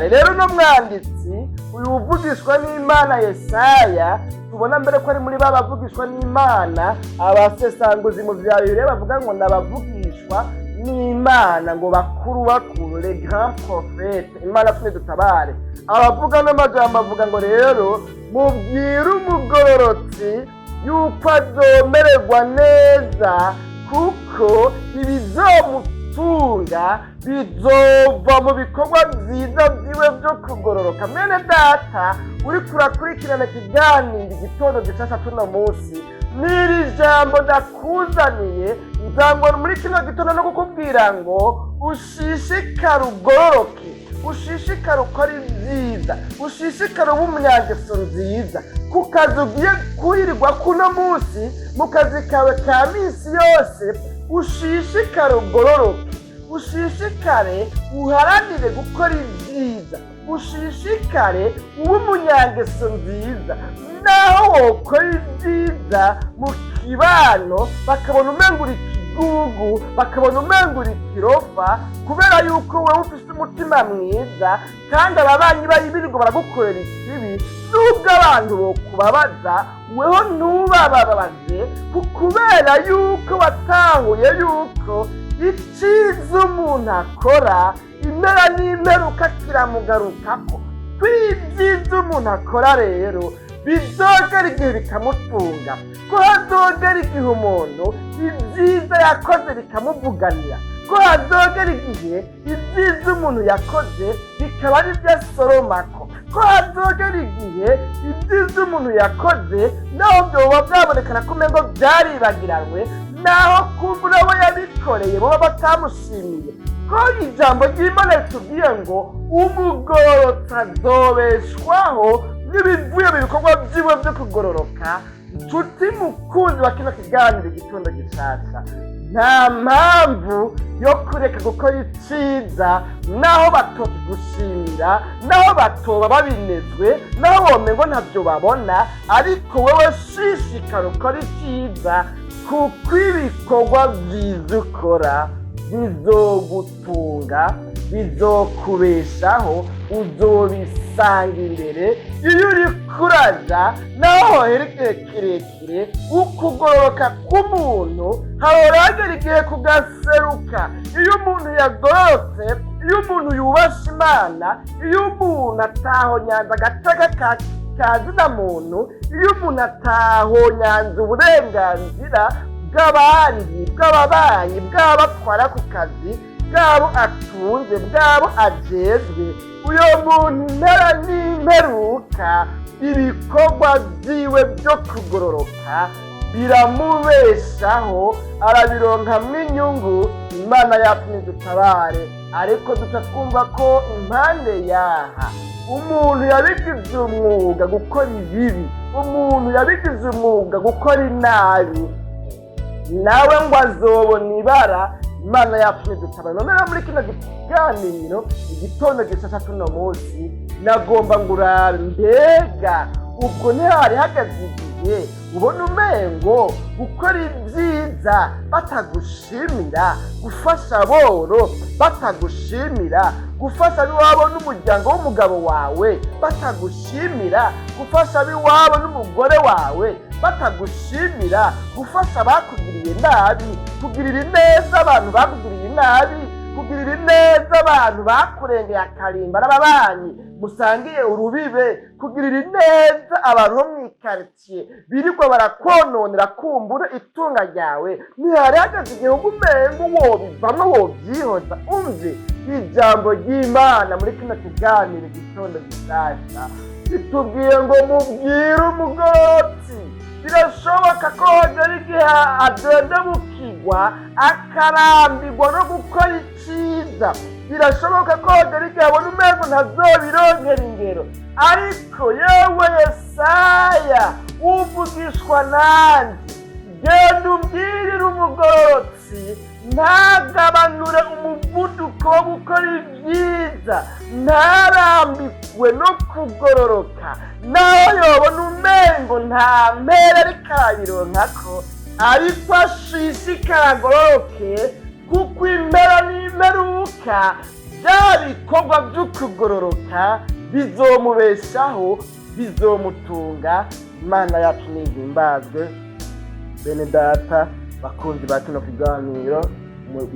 Rero uno mwanditsi, uyu uvugishwa n'Imana Yesaya, tubona mbere ko ari muri ba bavugishwa n'Imana abasesanguzi mu vya Bibiliya bavuga ngo nabavugishwa n'Imana ngo bakuru bakuru, les grands prophètes. Imana tune dutabare. Abavuga n'amajambo avuga ngo: "Rero mubwire umugororotsi yuko azomererwa neza, kuko ibizomutunga bizova mu bikorwa byiza byiwe byo kugororoka." Mwene data uriko urakurikirana ikiganiro Igitondo Gishasha tuno munsi, n'iri jambo ndakuzaniye nzangwa muri kino gitondo no kukubwira ngo ushishikare ugororoke, ushishikare ukora ibyiza, ushishikare ube umunyangeso nziza ku kazi ugiye kuhirirwa kuno munsi, mu kazi kawe ka minsi yose. Ushishikare ugororoke, ushishikare uharanire gukora ibyiza, ushishikare ube umunyangeso nziza. Naho wokora ibyiza mu kibano bakabona umenga uri ikigugu, bakabona umenga uri ikirofa, kubera yuko wewe ufise umutima mwiza kandi ababanyi bayibirirwa baragukorera ikibi, nubwo abantu bokubabaza, weho ntubababaze, kubera yuko watahuye yuko iciza umuntu akora impera n'imperuka kiramugarukako, ko ibyiza umuntu akora rero bizogera igihe bikamutunga, ko hazogera igihe umuntu ibyiza yakoze bikamuvuganira, ko hazogera igihe ibyiza umuntu yakoze bikaba ari byo asoromako, ko hazogera igihe ibyiza umuntu yakoze, naho byoba byabonekana ko umengo byaribagiranywe, naho kumbura abo yabikoreye boba batamushimiye, ko ijambo ry'Imana ritubwiye ngo umugororotsi azobeshwaho n'ibivuye mu bikorwa byiwe byo kugororoka. Nshuti mukunzi wa kino kiganiro Igitondo Gishasha, nta mpamvu yo kureka gukora iciza naho batokigushimira, naho batoba babinezwe, naho womengo ntabyo babona, ariko wewe shishikara ukora iciza, kuko ibikorwa byiza ukora bizogutunga, bizokubeshaho, uzobisanga imbere iyo uri kuraja. Naho hohera igihe kirekire, ukugororoka k'umuntu hahora igihe kugaseruka. Iyo umuntu yagororotse, iyo umuntu yubasha Imana, iyo umuntu atahonyanza agateka ka zina muntu, iyo umuntu atahonyanza uburenganzira bw'abandi, bw'ababanyi, bw'abatwara ku kazi, bw'abo atunze, bw'abo ajejwe, uyo muntu impera n'imperuka ibikorwa byiwe byo kugororoka biramubeshaho, arabironkamwo inyungu. Imana yacu nidutabare. Ariko duca twumva ko impande yaha umuntu yabigize umwuga gukora ibibi, umuntu yabigize umwuga gukora inabi, nawe ngo azobona ibara. Imana yacu nidutabare. None rero muri kino kiganiro Igitondo Gishasha tuno munsi, nagomba ngo urabe: mbega ubwo ntihari hagaze igihe ubona umengo gukora ibyiza batagushimira, gufasha aboro batagushimira, gufasha ab'iwabo n'umuryango w'umugabo wawe batagushimira, gufasha ab'iwabo n'umugore wawe batagushimira, gufasha abakugiriye nabi, kugirira ineza abantu bakugiriye nabi, kugirira ineza abantu bakurengeye akarimba n'ababanyi musangiye urubibe, kugirira ineza abantu bo mw'ikaritsiye birirwa barakononera kumbura itunga ryawe, ntihari hageze igihugu umengo wobivamwo, wobyihoza? Umve ijambo ry'Imana muri kino kiganiro Igitondo Gishasha ritubwiye ngo mubwire umugororotsi, birashoboka ko hagera igihe agenda bukigwa, akarambirwa no gukora iciza. Birashoboka ko hagera igihe abona umengo ntazobironkera ingero, ariko yewe Yesaya uvugishwa nanjye, genda ubwirire umugororotsi ntagabanure umuvuduko wo gukora ibyiza, ntarambikwe no kugororoka. Naho yobona umengo nta mpera ariko arabironkako, ariko ashishikara agororoke, kuko impera n'imperuka. Bya bikorwa by'ukugororoka bizomubeshaho, bizomutunga. Imana yacu nihimbazwe. Bene data, bakunzi ba kino kiganiro mu